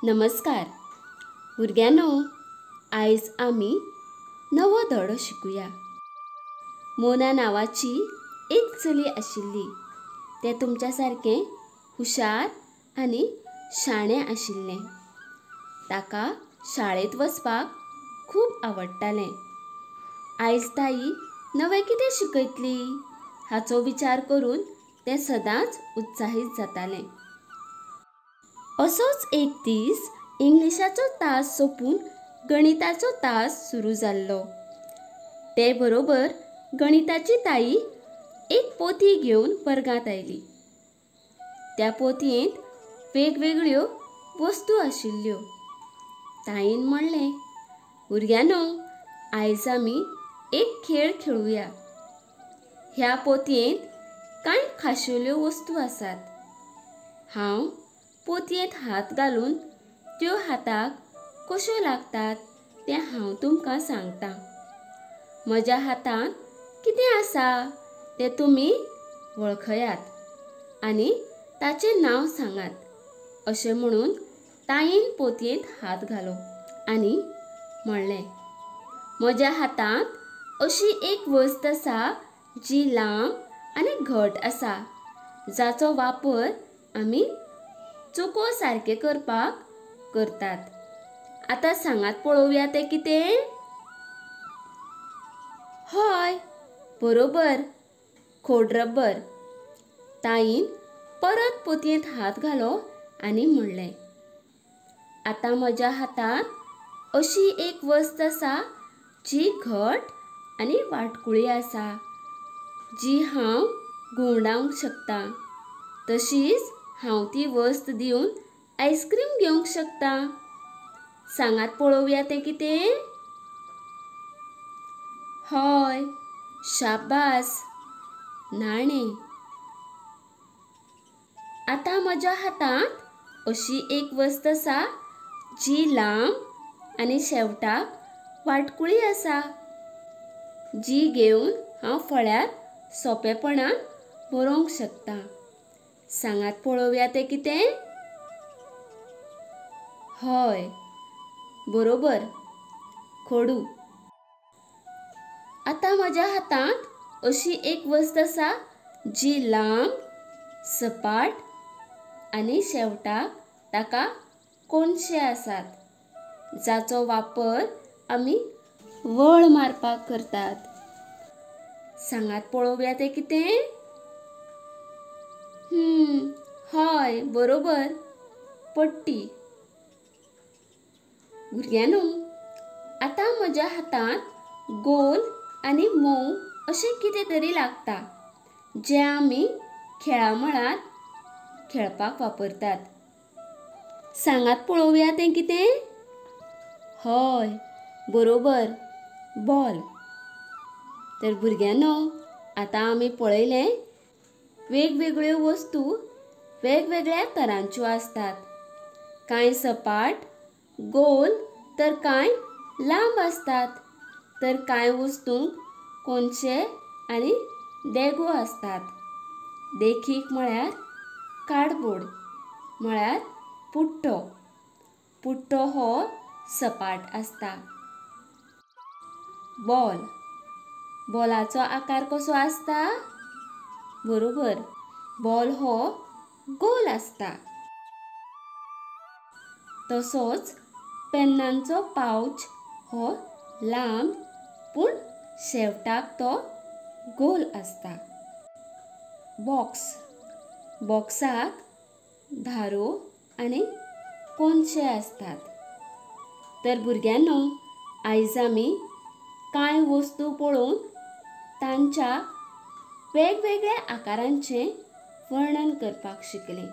नमस्कार भुरग्यांनो, आयज आमी नवो धडो शिकुया। मोना नांवाची एक चली आशिल्ली। तें तुमच्या सारकें हुशार आनी शाणें आशिल्लें। ताका शाळेंत वचपाक खूब आवडटालें। आयज ताई नवें कितें शिकयतली हाचो विचार करून तें सदांच उत्साहीत जातालें। असोच एक दीस इंग्लिशाचो तास सोंपून गणिताचो तास सुरू जाल्लो। ते बरोबर गणिताची ताई एक पोथी घेवन वर्गांत आयली। त्या पोथयेंत वेगवेगळ्यो वस्तू आशिल्ल्यो। ताईन म्हणलें, भुरग्यांनो, आयज आमी एक खेळ खेळुया। ह्या पोथयेंत कांय खाशेल्यो वस्तू आसात। हांव पोथयेंत हात घालून त्यो हाताक कश्यो लागतात तें हांव तुमकां सांगता। म्हज्या हातांत कितें आसा तें तुमी वळखयात आनी ताचें नांव सांगात, अशें म्हणून ताईन पोथयेंत हात घालो आनी म्हणलें, म्हज्या हातांत अशी एक वस्त आसा जी लांब आनी घट आसा, जाचो वापर आमी चुको सारकें करपाक करतात। आतां सांगात पळोवया तें कितें? हय, बरोबर, खोडरबर। ताईन परत पोतयेंत हात घालो आनी म्हणलें, आतां म्हज्या हातांत अशी एक वस्त आसा जी घट आनी वाटकुळी आसा, जी हांव घुंवडावंक शकता। तशीच हांव ती वस्त दिवन आयस्क्रीम घेवंक शकता। सांगात पळोवया तें कितें? हय, शाबास, नाणें। आतां म्हज्या हातांत अशी एक वस्त आसा जी लांब आनी शेवटाक वाटकुळी आसा, जी घेवन हांव फळ्यार सोंपेपणान बरोवंक शकता। सांगात पळोवया तें कितें? हय, बरोबर, खडू। आतां म्हज्या हातांत अशी एक वस्त आसा जी लांब, सपाट आनी शेवटाक ताका कोनशे आसात, जाचो वापर आमी वळ मारपाक करतात। सांगात पळोवया तें कितें? हय, बरोबर, पट्टी। भुरग्यांनो, आतां म्हज्या हातांत गोल आनी मोव अशें कितें तरी लागता, जें आमी खेळामळार खेळपाक वापरतात। सांगात पळोवया तें कितें? हय, बरोबर, बॉल। तर भुरग्यांनो, आतां आमी पळयलें वेगवेगळ्यो वस्तू वेगवेगळ्या तरांच्यो आसतात। कांय सपाट, गोल तर कांय लांब आसतात, तर कांय वस्तूंक कोनशे आनी देगो आसतात। देखीक म्हळ्यार कार्डबोर्ड म्हळ्यार पुट्टो। पुट्टो हो सपाट आसता। बॉल, बॉलाचो आकार कसो आसता? बरोबर, बॉल हो गोल आसता। तसोच पेन्नांचो पावच हो लांब पूण शेवटाक तो गोल आसता। बॉक्स, बॉक्साक धारो आनी कोनशे आसतात। तर भुरग्यांनो, आयज आमी कांय वस्तू पळोवन तांच्या वेगवेगळ्या आकारांचें वर्णन करपाक शिकले।